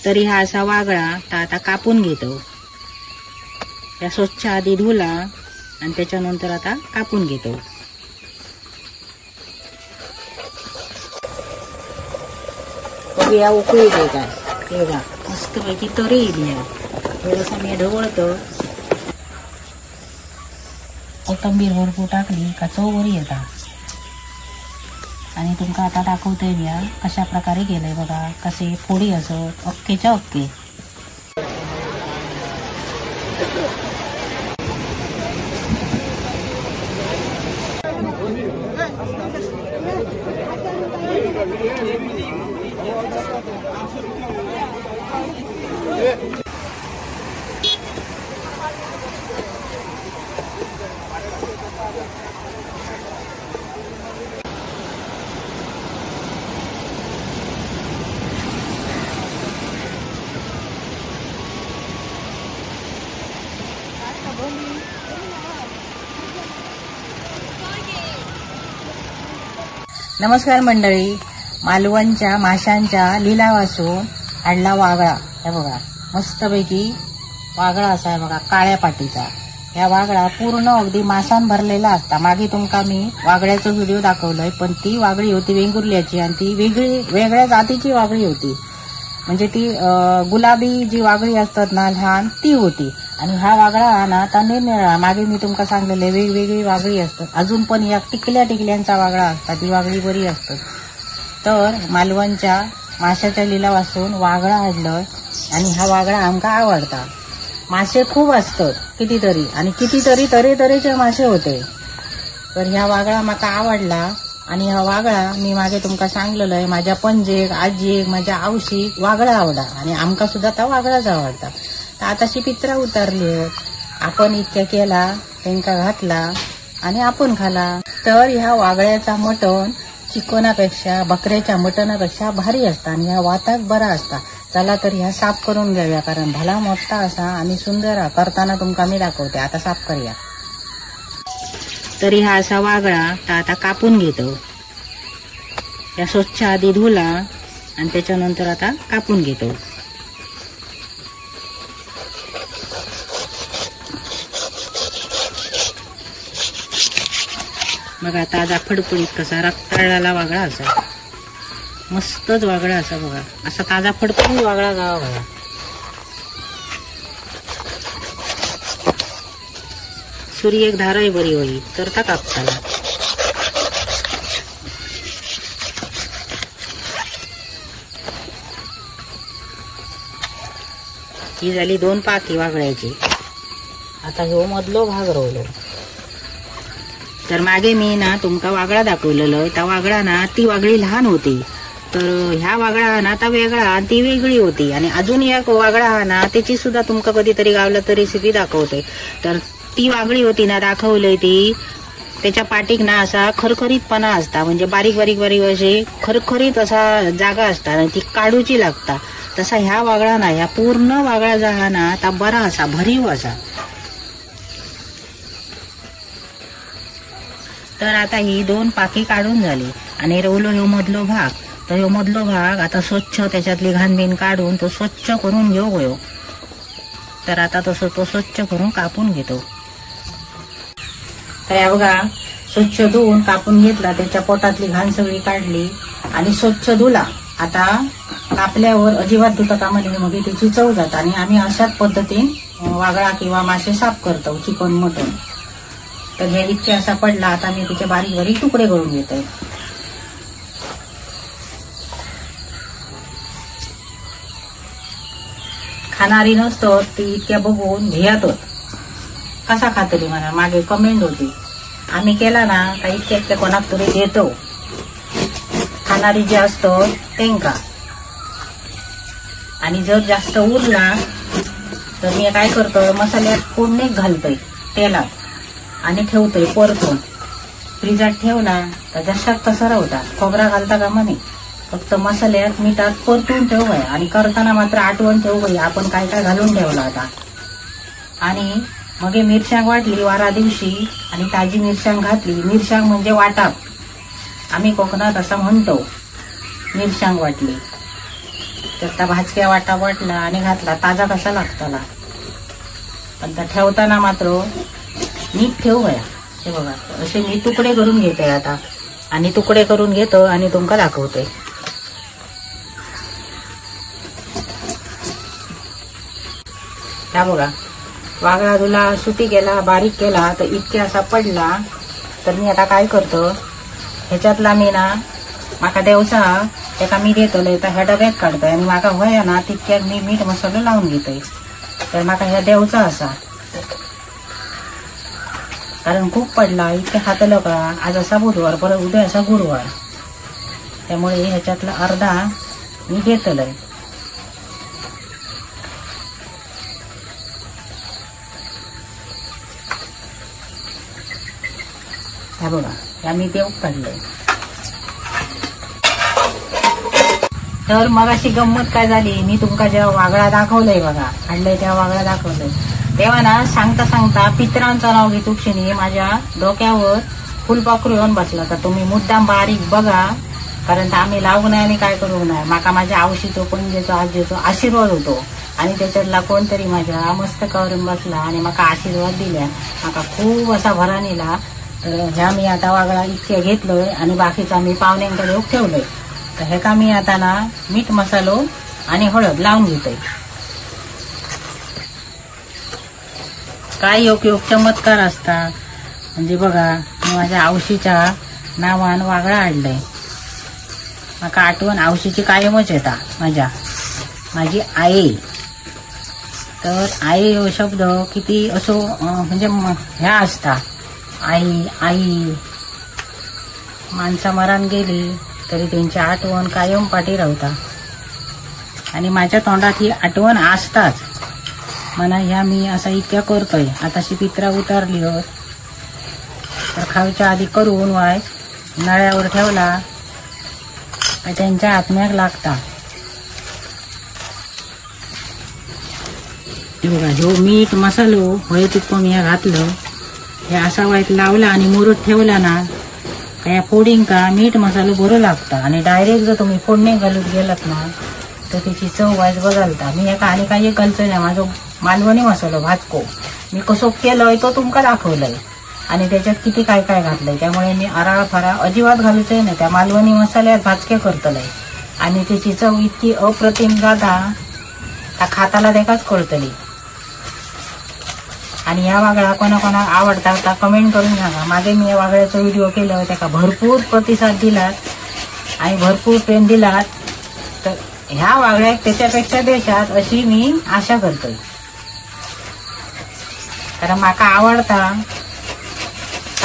तरी हा असा वागळा तर आता कापून घेतो। या स्वच्छ आधी धुला आणि त्याच्यानंतर आता कापून घेतो। बघूया उकळी येते काय, हे बघा मस्तपैकी तरी येईल। या थोडंसं मी ढवळतो, कोथिंबीर भरपूर टाकली का चव बरी येता। आणि तुमका आता दाखवतोय मी कशा प्रकारे केलंय बघा, कसे फोडी असत अक्केच्या अक्के। नमस्कार मंडळी, मालवणच्या माशांच्या लिलावासून हाडला वागळा। हे बघा मस्तपैकी वागळा असा आहे बघा, काळ्या पाटीचा। ह्या वागळा पूर्ण अगदी मासान भरलेला असता। मागे तुमका मी वागळ्याचो व्हिडिओ दाखवलोय, पण ती वागळी होती वेंगुर्ल्याची आणि ती वेगळी वेगळ्या जातीची वागळी होती, म्हणजे ती गुलाबी जी वागळी असतात ना लहान ती होती। आणि हा वागळा ना आता निरनिराळा, मागे मी तुमका सांगलेले वेगवेगळी वागळी असतात। अजून पण या टिकल्या टिकल्यांचा वागळा असतात, ती वागळी बरी असतात। तर मालवणच्या माशाच्या लिलावासून वागळा हाडलं आणि हा वागळा आमका आवडता। मासे खूप असतात कितीतरी आणि कितीतरी तरेतरेचे मासे होते, तर ह्या वागळा माका आवडला। आणि हा वागळा मी मागे तुमका सांगलेलं आहे, माझ्या पणजेक आजीक माझ्या आवशीक वागळा आवडा आणि आमका सुद्धा त्या वागळाच आवडता। तर आताशी पित्रा उतारली, आपण इतक्या केला तेंका घातला आणि आपण खाला। तर ह्या वागळ्याचा मटण चिकनापेक्षा बकऱ्याच्या मटणापेक्षा भारी असता आणि ह्या वाताक बरा असता। चला तर ह्या साफ करून घेऊया, कारण भला मोठा असा आणि सुंदर करताना तुमका मी दाखवते। आता साफ करूया। तरी हा असा वागळा तर आता कापून घेतो। या स्वच्छ आधी धुला आणि त्याच्यानंतर आता कापून घेतो। बघा ताजा फडफडीत कसा रक्ताळाला वागळा असा मस्तच वागळा असा बघा, असा ताजा फडफडीत वागळा गावा बघा। सुरी एक धाराही बरी होईल तर ता कापताना। ही झाली दोन पाकी वागळ्याची। आता ह्यो मधलो भाग रवलो। तर मागे मी ना तुमका वागळा दाखवलेलो, त्या वागळा ना ती वागळी लहान होती, तर ह्या वागळा ना ता वेगळा आणि ती वेगळी होती। आणि अजून एक वागळा ना त्याची सुद्धा तुमका कधीतरी गावला तर रेसिपी दाखवते। तर ती वागळी होती ना दाखवली ती, त्याच्या पाटीक ना असा खरखरीतपणा असता, म्हणजे बारीक बारीक बारीक असे खरखरीत असा जागा असता आणि ती काढूची लागता। तसा ह्या वागळा ना ह्या पूर्ण वागळा जा ना ता बरा असा भरीव असा। तर आता ही दोन पाकी काढून झाली आणि रवलो ह्यो मधलो भाग। तर ह्यो मधलो भाग आता स्वच्छ त्याच्यातली घाणबीण काढून तो स्वच्छ करून घेऊ गयो। तर आता तसं तो स्वच्छ करून कापून घेतो। तर या बघा स्वच्छ धुवून कापून घेतला, त्याच्या पोटातली घाण सगळी काढली आणि स्वच्छ धुला। आता कापल्यावर अजिबात धुता कामा नये, मग त्याची चव जात। आणि आम्ही अशाच पद्धतीने वागळा किंवा मासे साफ करतो, चिकन मटन। तर हे इतके असा पडला, आता मी त्याचे बारीक बारीक तुकडे करून घेते। खाणारी नसतो ती इतक्या बघून भियात होत, कसा खातली म्हणा। मागे कमेंट होती, आम्ही केला ना का इतक्या इतक्या कोणाक तरी देतो, खाणारी जी असतो तेंका। आणि जर जास्त उरला तर मी काय करतो, मसाल्यात फोडणी घालतोय तेलात आणि ठेवतोय परतून फ्रीजात ठेवला तर जशात तसा राहता, खोबरा घालता का म्हणे, फक्त मसाल्यात मिठात परतून ठेवू आणि करताना मात्र आठवण ठेवू आपण काय काय घालून ठेवला आता। आणि मग मिरसांग वाटली वारा दिवशी आणि ताजी मिरसांग घातली। मिरसांग म्हणजे वाटाप, आम्ही कोकणात असं म्हणतो मिरसांग वाटली। तर त्या भाजक्या वाटा वाटला आणि घातला ताजा कसा लागतला. पण त्या ठेवताना मात्र नीट ठेवूया. हे बघा असे मी तुकडे करून घेते आता, आणि तुकडे करून घेतो आणि तुमका दाखवते. ह्या बघा वागळा धुला, सुती केला, बारीक केला तर इतके असा पडला. तर मी आता काय करतो, ह्याच्यातला मी ना माका देवचा तेका मी देतले तर ह्या डब्यात काढतोय आणि माका होया ना तितक्यात मी मीठ मसालो लावून घेतोय. तर माका ह्या देवचा असा, कारण खूप पडला इतके खातलो का. आज असा बुधवार, परत उद्या असा गुरुवार, त्यामुळे ह्याच्यातला अर्धा मी घेतलंय. ह्या बघा ह्या मी देव काढलंय. तर मग अशी गंमत काय झाली, मी तुमका जेव्हा वागळा दाखवलंय बघा आणलंय तेव्हा वागळा दाखवलंय तेव्हा ना सांगता सांगता पितरांचं नाव घेतो क्षणी माझ्या डोक्यावर फुलपाखरू येऊन बसला. तर तुम्ही मुद्दाम बारीक बघा, कारण आम्ही लावू नाही आणि काय करू नाही. माका माझ्या आवशीचो पणजेचो आजीचो आशीर्वाद होतो आणि त्याच्यातला कोणतरी माझ्या मस्तकावर बसला आणि माका आशीर्वाद दिल्या, माका खूप असा भरा नेला. तर ह्या मी आता वागळा इतके घेतलोय आणि बाकीचा मी पाहुण्यांकडे ठेवलोय. तर हेका मी आता ना मीठ मसालो आणि हळद लावून घेतोय. काय योग योग चमत्कार असता म्हणजे बघा, मी माझ्या आवशीच्या नावान वागळा आणलंय. माका आठवण आवशीची कायमच येता माझ्या, माझी आई. तर आई हो शब्द किती असो म्हणजे ह्या असता, आई आई. माणसा मरण गेली तरी त्यांची आठवण कायम पाठी राहता आणि माझ्या तोंडात ही आठवण असताच. म्हणा ह्या मी असा इतक्या करतोय. आताशी पित्रा उतारली होत तर खायच्या आधी करून वाय नळ्यावर ठेवला त्यांच्या आत्म्याक लागता. बघा ह्यो मीठ मसालो होय तितको मी ह्या घातलं, हे असा वाईट लावला आणि मुरत ठेवला ना ह्या फोडींका मीठ मसालो बरो लागता. आणि डायरेक्ट जर तुम्ही फोडणे घालून गेलात ना तर त्याची चव वाईट बदलता. मी एका आणि काही घालचो नाही, माझो मालवणी मसालो भाजको मी कसो केलोय तो तुमका दाखवलंय आणि त्याच्यात किती काय काय घातलंय, त्यामुळे मी आराळ फराळ अजिबात घालूचोय नाही. त्या मालवणी मसाल्यात भाजके करतलंय आणि त्याची चव इतकी अप्रतिम जाता त्या खाताला तेकाच कळतली. आणि ह्या वागळा कोणा आवडता त्या कमेंट करून सांगा. मागे मी या वागळ्याचा व्हिडिओ केलं त्याका भरपूर प्रतिसाद दिलात आणि भरपूर प्रेम दिलात. तर ह्या वागळ्याक त्याच्यापेक्षा देशात अशी मी आशा करतोय, कारण माका आवडता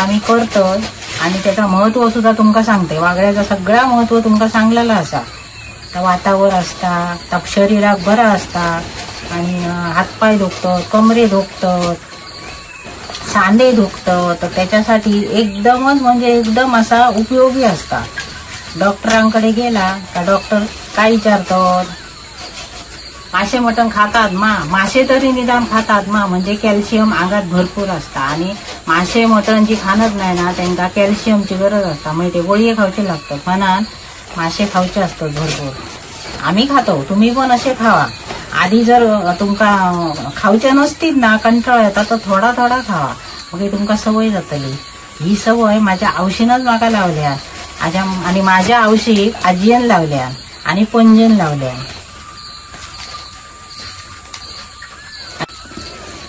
आम्ही करतोय आणि त्याचा महत्व सुद्धा तुमका सांगते. वागळ्याचा सगळा महत्व तुमका सांगलेला असा, त्या वातावर असता, त्या शरीराक बरा असता आणि हातपाय दुखतात, कमरे दुखतात, सांधे दुखतात, तर त्याच्यासाठी एकदमच म्हणजे एकदम असा उपयोगी असता. डॉक्टरांकडे गेला का डॉक्टर काय विचारतात, मासे मटण खातात मा, मासे तरी निदान खातात मा, म्हणजे कॅल्शियम अंगात भरपूर असता. आणि मासे मटण जी खाणत नाही ना त्यांना कॅल्शियमची गरज असता, म्हणजे ते गोळी खावचे लागतात. म्हणून मासे खावचे असतात भरपूर, आम्ही खातो, तुम्ही पण असे खावा. आधी जर तुमका खावचे नसतील ना कंटाळा येता तर थोडा थोडा खावा, मग तुमका सवय जातली. ही सवय माझ्या आवशीनच माका लावल्या आणि माझ्या आवशीक आजीयन लावल्या आणि पणजेन लावल्या.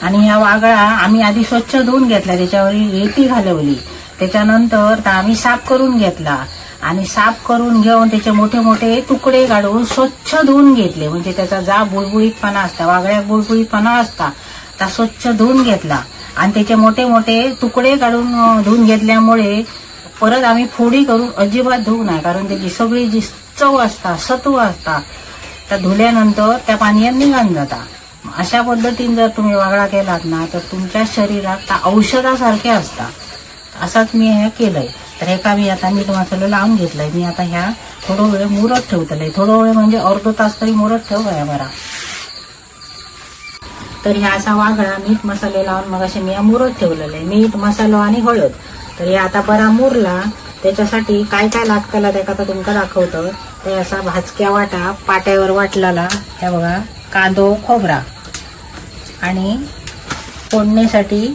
आणि ह्या वागळा आम्ही आधी स्वच्छ धुवून घेतला, त्याच्यावर रेती घालवली, त्याच्यानंतर आम्ही साफ करून घेतला आणि साफ करून घेऊन त्याचे मोठे मोठे तुकडे काढून स्वच्छ धुवून घेतले. म्हणजे त्याचा जा बुळबुळीतपणा असता, वागळ्यात बुळबुळीतपणा असता, त्या स्वच्छ धुवून घेतला आणि त्याचे मोठे मोठे तुकडे काढून धुवून घेतल्यामुळे परत आम्ही फोडी करून अजिबात धुवू नये, कारण त्याची सगळी जी चव असता, सत्व असता, त्या धुल्यानंतर त्या पाण्यात निघून जाता. अशा पद्धतीने जर तुम्ही वागळा केलात ना तर तुमच्या शरीरात त्या औषधासारखे असता. असाच मी हे केलंय. तर एका मी आता मीठ मसालो लावून घेतलंय. मी आता ह्या थोडं वेळ मुरत ठेवतलंय, थोडं वेळ म्हणजे अर्ध तास तरी मुरत ठेव बरा. तर ह्या असा वागळा मीठ मसालो लावून मग असे मी मुरत ठेवलेलं आहे, मीठ मसालो आणि हळद. तर हे आता बरा मुरला. त्याच्यासाठी काय काय लागतला त्याका आता तुमका दाखवतो. ते असा भाजक्या वाटा पाट्यावर वाटलेला हे बघा, कांदो खोबरा आणि फोडणीसाठी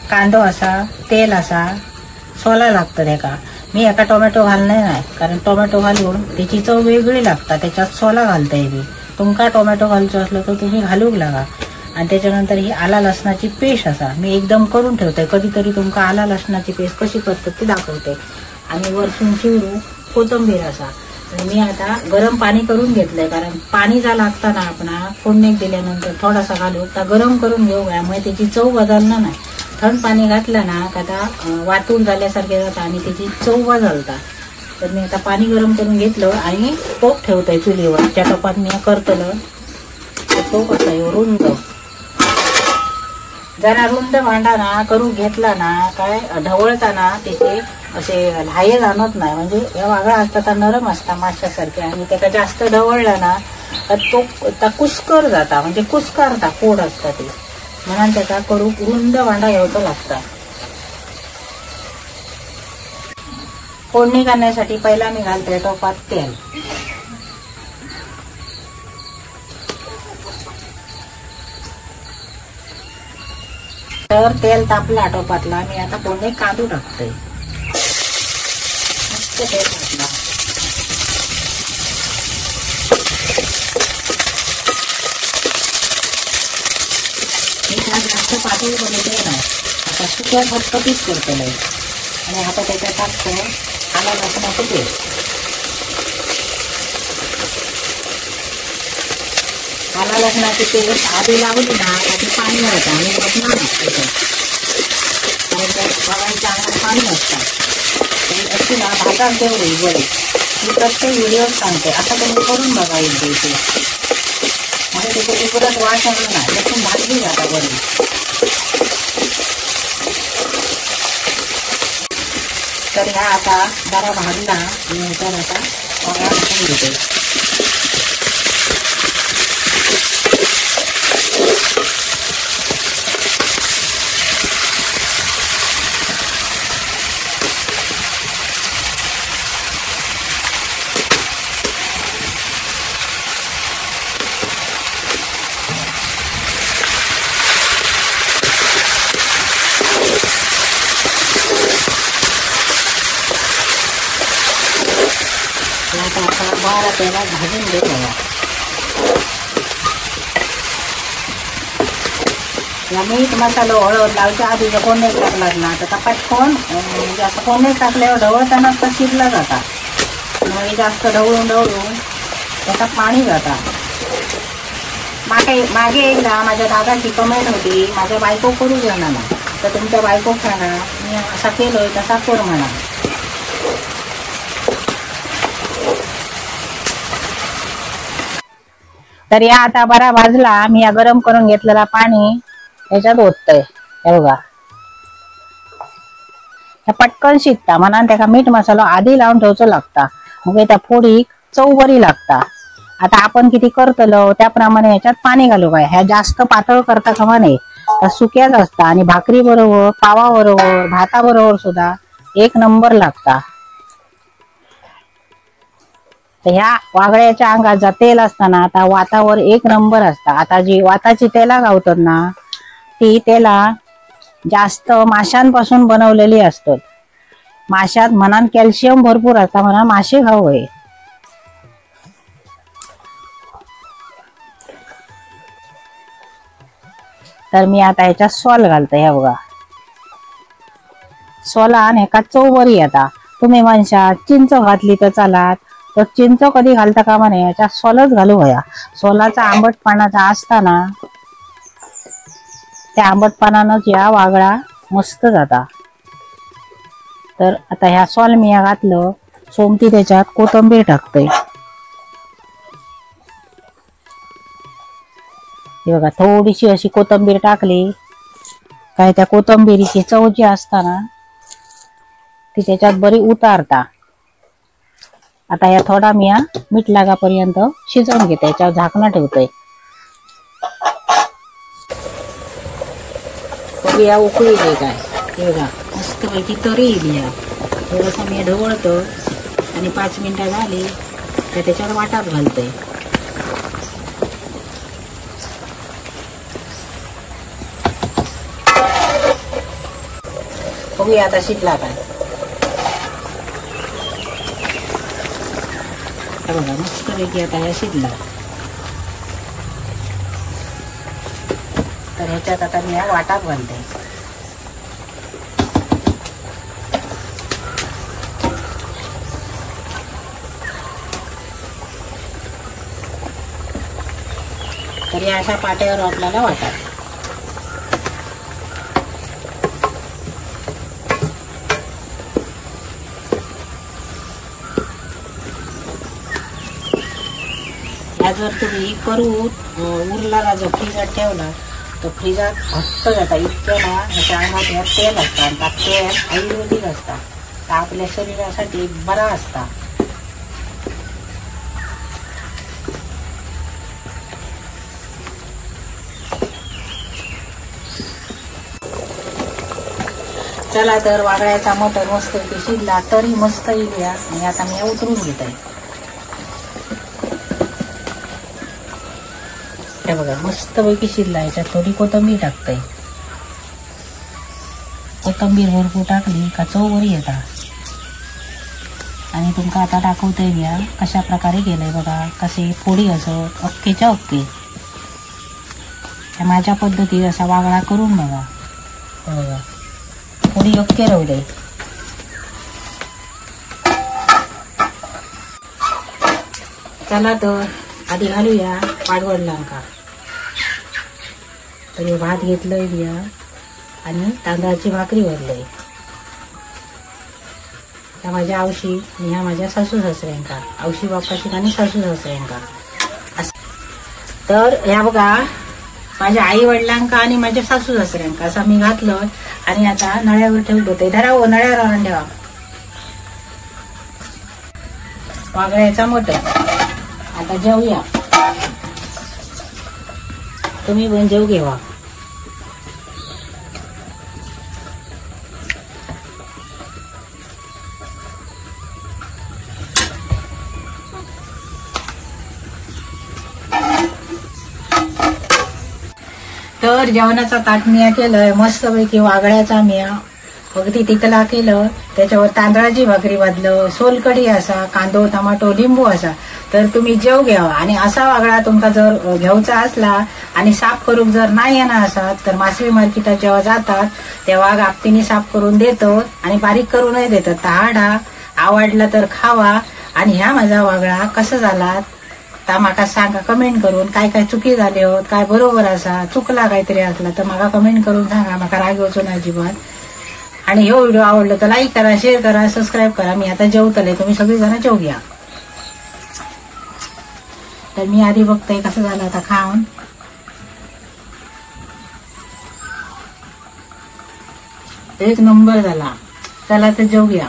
कांदो असा, तेल असा, सोला लागतं त्याका. मी एका टोमॅटो घालणार नाही कारण टोमॅटो घालून त्याची चव वेगळी लागता, त्याच्यात सोला घालताय मी. तुमका टोमॅटो घालचो असलो तर तुम्ही घालूक लागा. आणि त्याच्यानंतर ही आला लसणाची पेस्ट असा मी एकदम करून ठेवते, कधीतरी तुमका आला लसणाची पेस्ट कशी करतात ती दाखवते. आणि वरसून शिवरू कोथिंबीर असा. आणि मी आता गरम पाणी करून घेतलंय कारण पाणी जा लागता ना आपण फोडणीक दिल्यानंतर थोडासा घालू तर गरम करून घेऊ, यामुळे त्याची चव बदलणार नाही. थंड पाणी घातलं ना का आता वातून झाल्यासारखे जाता आणि त्याची चव बदलता. तर मी आता पाणी गरम करून घेतलं आणि टोप ठेवतोय चुलीवर, ज्या टोपात मी करतलं टोप असा रुंद, जरा रुंद भांडा ना करून घेतला ना काय ढवळताना त्याचे असे ल्हाये जाणवत नाही. म्हणजे हे वागळा असता तर नरम असता माशासारखे आणि त्याका जास्त ढवळला ना तर तो कुस्कर जाता, म्हणजे कुस्करता कोड असता ते, म्हणून त्याचा करू रुंद भांडा घ्यायचा लागता. फोडणी करण्यासाठी पहिला मी घालते टोपात तेल. तर तेल तापला टोपातला, मी आता फोडणी कांदू टाकते. मस्त तेल टाकला. जास्त पातळ बनवते नाही, आता सुक्या खटखटीत करतले. आणि आता त्याच्यात टाकतो आला लसणाचं पेस्ट. आला लसणाची पेस्ट आधी लावली ना त्यात पाणी होतं आणि लसणा नसतं, कारण त्या बघायच्या अंगात पाणी असतं. अशी ना भातात तेवढी बरी. मी प्रत्येक व्हिडिओ सांगते, असं तुम्ही करून बघा एकदा इथे, म्हणजे त्याचं उकळत वास येणार नाही, लसूण भाजली जाता बरी. तर ह्या आता जरा भाजला मी ह्याच्यात आता वाळा घालून घेते. आता बारा तेलात भाजून घेऊया. या मीठ मसालो हळद लावच्या आधी जर फोडणीत टाकलात ना तर पटकन म्हणजे असं फोडणीत टाकल्यावर ढवळताना तर शिजला जाता, मग जास्त ढवळून ढवळून त्याचा पाणी जाता. मागे मागे एकदा माझ्या दादाची कमेंट होती, माझ्या बायको करू जाणार ना, तर तुमच्या बायको सांगा मी असा केलोय तसा कर म्हणा. तर या आता बरा भाजला, मी या गरम करून घेतलेला पाणी याच्यात ओततोय. हे बघा पटकन शिजता, म्हणून त्याका मीठ मसाला आधी लावून ठेवचो लागता, मग त्या फोडीक चव बरी लागता. आता आपण किती करतलो त्याप्रमाणे ह्याच्यात पाणी घालू काय, ह्या जास्त पातळ करता कामा नये, त्या सुक्याच असता आणि भाकरी बरोबर, पावा बरोबर, भाता बरोबर सुद्धा एक नंबर लागता. तर ह्या वागळ्याच्या अंगात जा तेल असताना आता वातावर एक नंबर असता. आता जी वाताची तेला गावतात ना ती तेला जास्त माशांपासून बनवलेली असतात. माशात म्हणान कॅल्शियम भरपूर असता, म्हणा मासे खाऊ आहे. तर मी आता ह्याच्यात सोल घालते. ह्या बघा सोलान ह्याका चव बरी येता. तुम्ही म्हणशात चिंच घातली तर चालात, तर चिंच कधी घालता कामा नये, याच्या सोलच घालू हया. सोलाचा आंबटपणाचा असताना त्या आंबटपणानंच या वागळा मस्त जाता. तर आता ह्या सोल मी घातलं, सोमती त्याच्यात कोथिंबीर टाकते. हे बघा थोडीशी अशी कोथिंबीर टाकली काय त्या कोथिंबीरीची चव जी असताना ती त्याच्यात बरी उतारता. आता ह्या थोडा मी मीठ लागापर्यंत शिजवून घेते, याच्यावर झाकणं ठेवते. बघूया उकळी दे काय, हे बघा मस्त पैकी तरी येईल. या थोडंसं मी ढवळतो आणि 5 मिनिटं झाली तर त्याच्यावर वाटाप घालतोय. बघूया आता शिजला काय. बघा मस्तपैकी आता ह्या शिजला. तर ह्याच्यात आता मी ह्या वाटाप घालते. तर या अशा पाट्यावर आपल्याला वाटाप. ह्या जर तुम्ही करून उरलेला जो फ्रीजात ठेवला तर फ्रीजात घट्ट जाता इतकं ना ह्याच्या अंगात ह्या तेल असता आणि त्या तेल आयुर्वेदिक असता, तर आपल्या शरीरासाठी बरा असता. चला तर वागळ्याचा मटण मस्त शिजला तरी मस्त येईल आणि आता मी उतरून घेत आहे. हे बघा मस्तपैकी शिजला. याच्यात थोडी कोथिंबीर टाकते. कोथिंबीर भरपूर टाकली का चव बरी येता. आणि तुमका आता दाखवतोय मी कशा प्रकारे केलंय बघा, कसे फोडी असत अक्केच्या अक्के. माझ्या पद्धतीत असा वागळा करून बघा. बघा फोडी अक्के रवले. चला तर आधी घालूया पाडवडलांका. तर हे भात घेतलंय बिया आणि तांदळाची भाकरी भरलंय. ह्या माझ्या आवशी आणि ह्या माझ्या सासू सासऱ्यांका, आवशी बाप्पाशी आणि सासू सासऱ्यांका. तर ह्या बघा माझ्या आई वडिलांका आणि माझ्या सासू सासऱ्यांका असं मी घातलं. आणि आता नळ्यावर ठेवतो ते धरा हो, नळ्यावर आणून ठेवा. वागळ्याचा मटण आता जेवूया. तुम्ही पण जेव घेवा. तर जेवणाचा ताट मिया केलंय मस्तपैकी. वागळ्याचा मिया अगदी तिकला केलं, त्याच्यावर तांदळाची भाकरी बांधलं, सोलकढी असा, कांदो टमाटो लिंबू असा. तर तुम्ही जेव घ्यावा. आणि असा वागळा तुमका जर घेवचा असला आणि साफ करूक जर नाही येणार असात तर मासळी मार्केटात जेव्हा जातात तेव्हा गाबतीने साफ करून देतो आणि बारीक करूनही देतात. तहाडा आवडला तर खावा. आणि ह्या माझा वागळा कसं झाला ता माका सांगा कमेंट करून. काय काय चुकी झाली होत, काय बरोबर असा, चुकला काहीतरी असला तर माका कमेंट करून सांगा. माका राग येवचो ना अजिबात. आणि ह्यो व्हिडिओ आवडला तर लाईक करा, शेअर करा, सबस्क्राईब करा. मी आता जेवतले, तुम्ही सगळीजण जेव घ्या. तर मी आधी बघतोय कसं झालं आता खाऊन. एक नंबर झाला. चला तर जेवूया.